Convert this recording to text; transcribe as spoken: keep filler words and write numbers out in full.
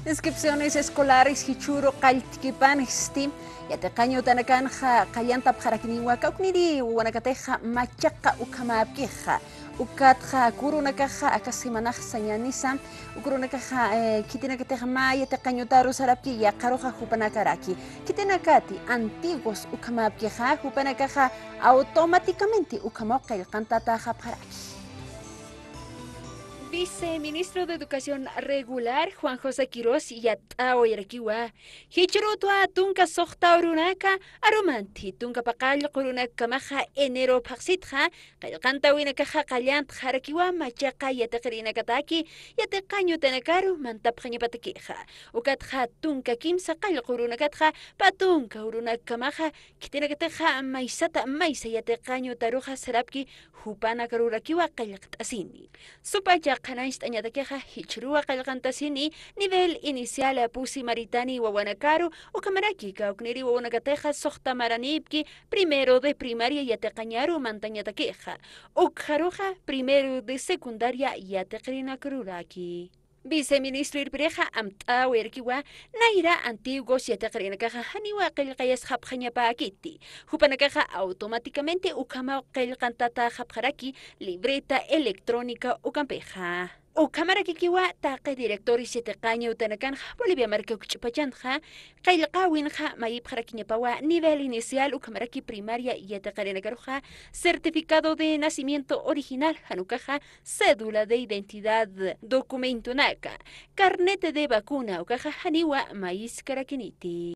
Inscripciones escolares jichhüru qalltkipansti, yatiqañ utanakanxa qallantapxarakiniwa, kawkniri wawanakatixa machaqa ukhamäpkixa. Ukatxa uka urunakaxa aka semanax sañänisa, uka urunakaxa, eh, khitinakatix mä yatiqañ utaru sarapki, yaqharuxa jupanakaraki. Khitinakati antiguos ukhamäpkixa, jupanakaxa automáticamente ukhamaw qillqantatäxapxaraki. Viceministro de Educación Regular, Juan José Quirós, yat'awayarakiwa, jichhürutwa tunka suxta urunaka, arumanthi tunka paqallq urunakamaxa enero phaxsitxa, qillqantäwinakaxa qallantxarakiwa machaqa yatiqirinakataki, yatiqañ utanakaru mantapxañapatakixa. Ukatxa tunka kimsa qallq urunakatxa, pä tunka urunakamaxa, khitinakatixa maysata maysa yatiqañ utaruxa sarapki, jupanakarurakiwa qillqt'asini. Supacha qhanañcht'añatakixa jichhüruwa qillqantasini nivel inicial pusi maritani wawanakaru, ukhamaraki kawkniri wawanakatixa suxta maranïpki primero de primaria yatiqañaru mantañatakixa. Ukxaruxa primero de secundaria yatiqirinakaruraki. Viceministro irpirixa amt'awayarakiwa, nayra antiguos yatiqirinakaxa janiwa qillqayasxapxañapäkiti. Jupanakaxa automáticamente ukhamaw qillqantatäxapxaraki libreta electrónica ukampixa. Ukhamarakikiwa taqi directores yatiqañ utanakanxa Bolivia marka ukch'pachanxa, qillqäwinxa mayipxarakiñapawa nivel inicial ukhamaraki primaria yatiqirinakaruxa, certificado de nacimiento original, jan ukaxa cédula de identidad, documentonaka, carnet de vacuna ukaxa janiwa mayiskarakiniti.